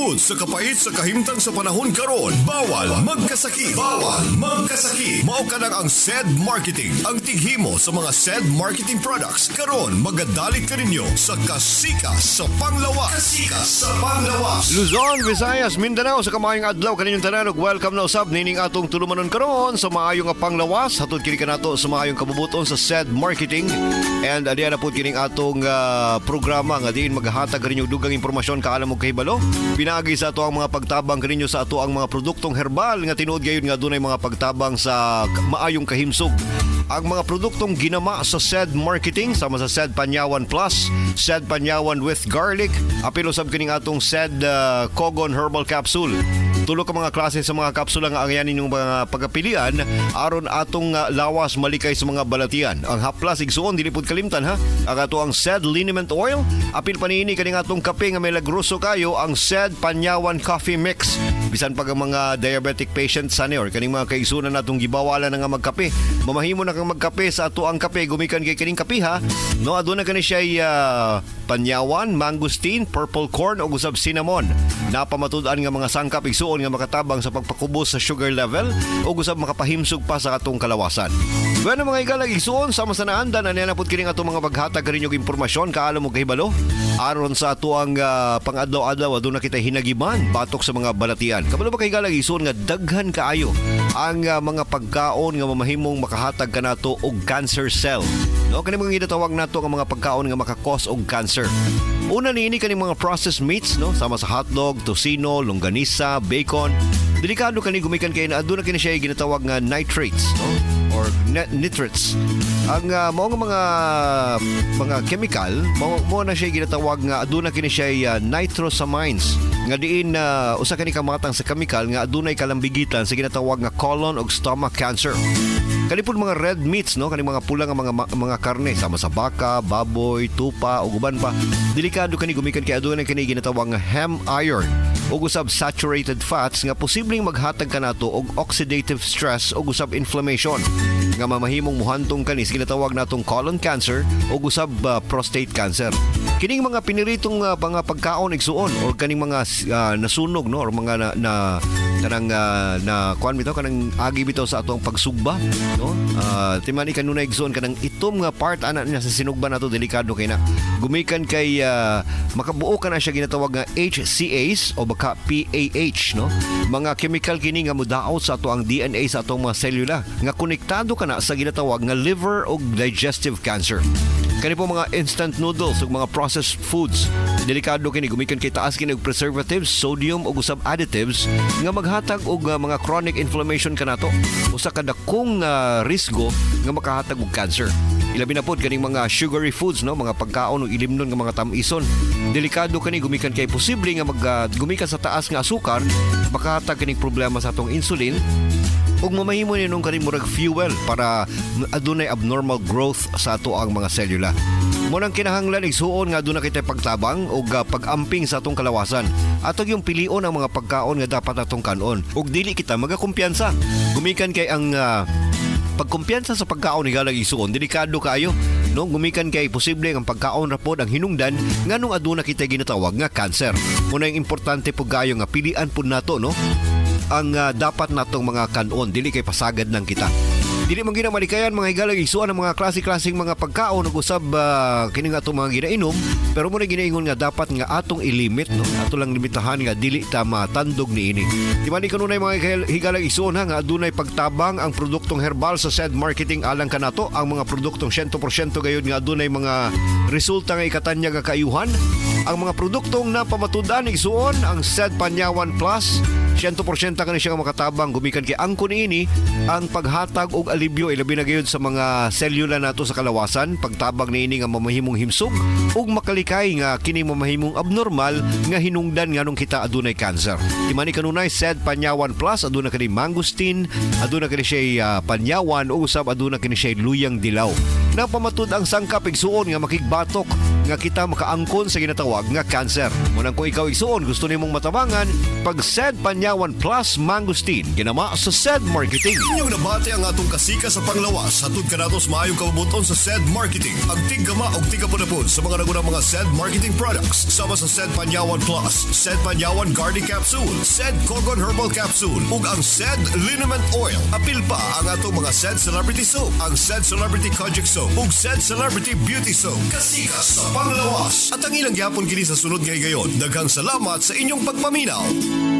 Tungod sa kapait sa kahimtang sa panahon karon, bawal magkasakit. Bawal magkasakit. Mao kanang ang SED Marketing, ang tighimo sa mga SED Marketing products. Karon magadalit kaninyo sa Kasika sa Panglawas. Kasika sa Panglawas. Luzon, Visayas, Mindanao, sa kamaayong adlaw kaninyong tanan ug welcome na usab nining atong tulumanon karon sa maayo nga panglawas. Hatod kini kanato sa maayong kabubuton sa SED Marketing and adiya na pud kining atong programa nga diin maghatag kaninyo dugang impormasyon, kaalam mo, kahibalo pinaagi sa ato ang mga pagtabang kaninyo sa ato ang mga produktong herbal nga tinuod gayud nga adunay mga pagtabang sa maayong kahimsog. Ang mga produktong ginama sa SED Marketing sama sa SED Panyawan Plus, SED Panyawan with Garlic, apil usab kining atong SED Kogon Herbal Capsule. Tulo ka mga klase sa mga kapsula nga ang yan ninyong mga pagkapilian aron atong lawas malikay sa mga balatian. Ang haplas, igsuon, dili pud kalimtan ha. Ang ato ang SED Liniment Oil, apil pa niini kaning atong kape nga milagroso kayo, ang SED Panyawan Coffee Mix. Bisan pag ang mga diabetic patients sani or kaning mga kaigsunan natong gibawalan na nga magkape, mamahimo na kang magkape sa ato ang kape gumikan kay kining kape ha. No, aduna kani siya panyawan, mangosteen, purple corn ug usab cinnamon. Napamatud-an nga mga sangkap, igsuon, nga makatabang sa pagpakubos sa sugar level ug usab makapahimsog pa sa atong kalawasan. Bueno, mga higalag, igsuon, sama sa naandan ani na pud kining atong mga paghatag kaninyong impormasyon, kaalam mo, kahibalo aron sa ato ang pangadlaw-adlaw aduna kita hinagiban batok sa mga balatian. Kabalo ba, kahigalag, igsuon, nga daghan kaayo ang mga pagkaon nga mamahimong makahatag kanato og cancer cell? No, kani mga ginatawag nato nga mga pagkaon nga maka-cause og cancer. Una niini kaning mga processed meats, no, sama sa hotdog, tocino, longganisa, bacon. Delikado kani gumikan kay aduna kini siya ginatawag nga nitrates, no, or nitrates. Ang mao nga mga chemical mao na siya ginatawag nga aduna kini siya nitrosamines nga diin usa kani ka matang sa chemical nga adunay kalambigitan sa ginatawag nga colon ug stomach cancer. Kani pud mga red meats, no, kani mga pula nga mga karne sama sa baka, baboy, tupa ug uban pa. Delikado kani gumikan kay adunay kini ginatawag nga heme iron ug usab saturated fats nga posibleng maghatag kanato og oxidative stress ug usab inflammation nga mamahimong muhantong kani sa ginatawag natong colon cancer ug usab prostate cancer. Kining mga piniritong mga pagkaon, igsuon, or kaning mga nasunog, no, or mga na kanang na kuan bitaw, kanang agi bitaw sa atong pagsugba, no, timani kanunay, igsuon, kanang itom nga part ana niya sa sinugba nato, delikado kay na gumikan kay makabuo ka na siya ginatawag nga HCAs o baka PAH, no. Mga chemical kini nga mudaot sa ato ang DNA sa atong mga selula nga konektado kana sa ginatawag nga liver ug digestive cancer. Kani po mga instant noodles ug mga processed foods. Delikado kini gumikan kay taas kini og preservatives, sodium ug usab additives nga maghatag og mga chronic inflammation kanato. Usa ka dakong risgo nga makahatag og cancer. Ilabi na pod kaning mga sugary foods, no, mga pagkaon ug ilimnon nga mga tamison. Delikado kani gumikan kay posible nga mag gumikan sa taas nga asukar makahatag kining problema sa atong insulin ug mamahimo ni nung kaning murag fuel para adunay abnormal growth sa ato ang mga selula. Mo nang kinahanglan, igsuon, nga aduna kitay pagtabang ug pag-amping sa atong kalawasan. Ato yung pilion ang mga pagkaon nga dapat atong kanon ug dili kita magakumpiyansa. Gumikan kay ang pagkumpiyansa sa pagkaon, higalag, igsuon, delikado kaayo, no, gumikan kay posible ang pagkaon ra pod ang hinungdan nganong aduna kita ginatawag nga cancer. Mo na yung importante pud kaayo nga pilian pud nato, no, ang dapat natong mga kanon, dili kay pasagad lang kita. Dili man gina malikayan, mga higalag, igsuon, ang mga klase-klaseng mga pagkaon ug usab kini nga atong mga ginainom, pero mo na ginaingon nga dapat nga atong ilimit, no, ato lang limitahan nga dili ta matandog niini. Di man kanunay, mga higalag, igsuon ha, nga adunay pagtabang ang produktong herbal sa SED Marketing alang kanato, ang mga produktong 100% gayud nga adunay mga resulta nga ikatanyag nga kaayuhan. Ang mga produktong napamatud-an, igsuon, ang SED Panyawan Plus, 100% kani siya nga makatabang gumikan kay angkon niini ang paghatag og alibyo, ilabi na gayud sa mga selula nato sa kalawasan, pagtabang niini nga mamahimong himsog ug makalikay nga kini mamahimong abnormal nga hinungdan nganong kita adunay cancer. Timani kanunay SED Panyawan Plus, aduna kini mangosteen, aduna kini siya panyawan ug usab aduna kini siya luyang dilaw. Napamatud ang sangkap, igsuon, nga makigbatok nga kita makaangkon sa ginatawag nga cancer. Munang kung ikaw, igsuon, gusto nimong matabangan, pag Sed Panyawan Plus Mangosteen, ginama sa Sed Marketing. Inyong nabati ang atong Kasika sa Panglawas hatud kanato sa maayong kabubuton sa SED Marketing. Ang tiggama og tigapunapon sa mga nagunang mga SED Marketing products sama sa SED Panyawan Plus, SED Panyawan Garlic Capsule, SED Kogon Herbal Capsule ug ang SED Liniment Oil. Apil pa ang atong mga SED Celebrity Soap, ang SED Celebrity Kojic Soap ug SED Celebrity Beauty Soap. Kasika sa Panglawas. At ang ilang gyapon kini sa sunod nga higayon. Daghang salamat sa inyong pagpaminaw.